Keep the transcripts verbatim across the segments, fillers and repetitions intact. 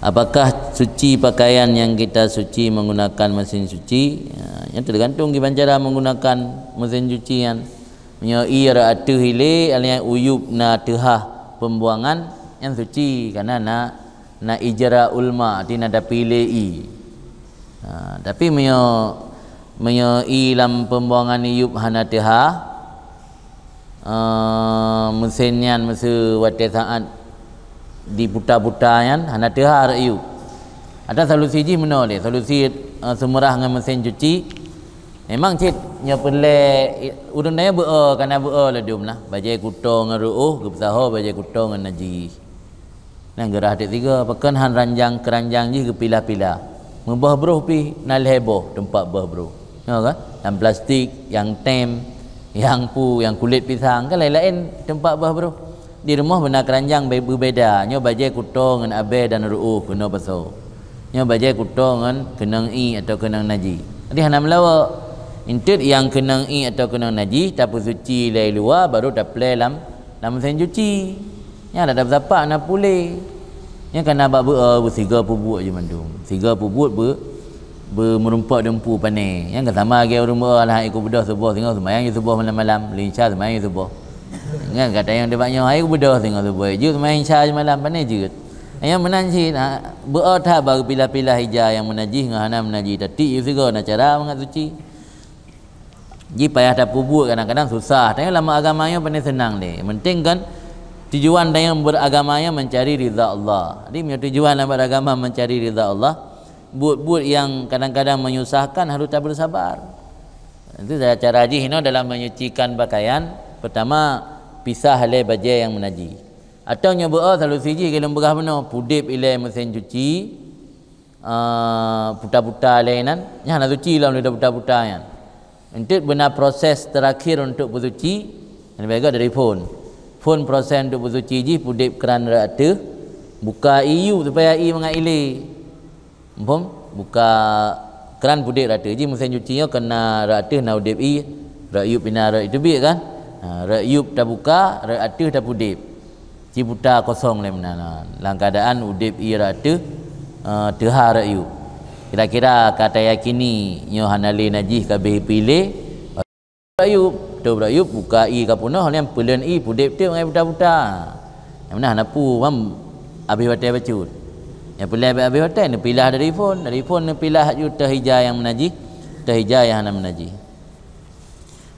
Apakah suci pakaian yang kita suci menggunakan mesin cuci? Ha, nyan teugantung kiban cara menggunakan mesin cuci nyan. Meunyoe ié rot ateueh ilé, alia uyub na teuhah pembuangan, nyan suci, karena na, na ijra ulma, arti na tapiléh ié. Ha, tapi meunyoe, meunyoe ié lam pembuangan uyub hana teuhah, eh, mesin nyan meuseu watée saát diputa-puta nyan hana teuhah rot uyub. Ada solusi jih meunoe lé, solusi, eh, seumeurah ngon mesin cuci. Memang cit nyoe peureulée ureuëng nyan beu-e, kana beu-e ladum lah. Bajée kuto ngon reuôh geupeusaho bajée kuto ngon najih. Nyan geurah tiep sigoe, pakon han ranjang keuranjang jih geupilah-pilah. Meuboh broh pih na lhée boh teumpat boh broh. Nyoe ka? Lam plastik, nyang tem, nyang pu, nyang kulét pisang, kan laén-laén teumpat boh broh. Di rumoh beuna keuranjang be-, beubeda. Nyoe bajée kuto ngon abée dan reuôh keunoe pasoe. Nyoe bajée kuto ngon keunong ié atawa keunong najih. Jadi hana meulawa. Enteuk nyang keunong ié atawa keunong najih tapeusuci lé luwa baru taplée lam, lam mesin cuci. Nyan dak tapeusapat na pulé. Nyan kana bak beu-e beusigoe peubuet jih mandum. Sigoe peubuet beu, beumeurumpok deumpu pané. Nyan ka sama lagée ureuëng beu-e lah ikut beudôh suboh singoh seumayang jih suboh malam-malam, linsya seumayang jih suboh. Nyan gata nyang dibak nyoe hai ikut beudôh singoh suboh jeuet seumayang isya jih malam pané jeuet. Nyan meunan cit, ha, beu-e that bak geupilah-pilah ija nyang meunajih ngon hana meunajih, tatik jih sigoe na cara mangat suci. Jih payah tapeubuet kadang-kadang susah. Tapi lam agama nyoe pané seunang lé. Penting kan tujuan dayang beragama nyoe mencari ridha Allah. Jadi meunyoe tujuan lam beragama mencari ridha Allah, buet-buet nyang kadang-kadang menyusahkan harus tabeusabar. Itu cara jih inoe dalam menyucikan pakaian. Pertama, pisah lé bajée nyang meunajih. Atau nyoe beu-e solusi jih lôn peugah bunoe, pudeb ilée mesin cuci, ah, puta-puta lé nan, nyan hana suci lom lé puta-puta nyan. Enteuk beuna proses terakhir untuk peusuci, nyan beuga dari phon. Phon proses untuk peusuci jih pudeb kran rot ateueh, buka ié supaya ié mangat ilé. Muphom? Buka kran pudeb rot ateueh. Jih mesin cuci nyoe keu na rot ateueh na udeb ié, rot yueb pih na rot teubiet kan? Ha, rot yueb tabuka, rot ateueh tapudeb. Ciputa kosong lé meunan. Lam keuadaan udeb ié rot ateueh, eh, teuhah rot yueb. Kira-kira ka tayakini nyoe hana lé najih ka abéh ipiléh, rot yueb, tôb rot yueb, buka ié ka peunoh, nyan peuleueng ié pudeb teuk ngon buta-buta. Nyang meunan hana peue, mam abéh watée bacut. Nyang peureulée abéh watée neupilah dari phon, dari phon neupilah aju teuh ija nyang meunajih, teuh ija nyang hana meunajih.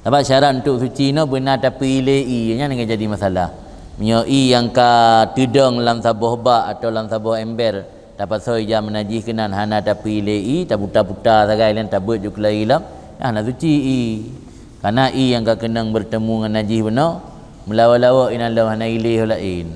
Sabab syarat untuk suci nyoe beuna tapeuilée ié, nyan nyang jadi masalah. Meunyoe ié nyang ka teudong lam saboh bak atawa lam saboh ember, tapasoe ija meunajih keunan hana tapeuilée ié, taputa-puta sagai lom tabeuet ju keulayi lom, hana suci ié. Karena ié nyang ka keunong beurteumé ngon najih bunoe, meulawa-lawa inan lom hana ilée laén.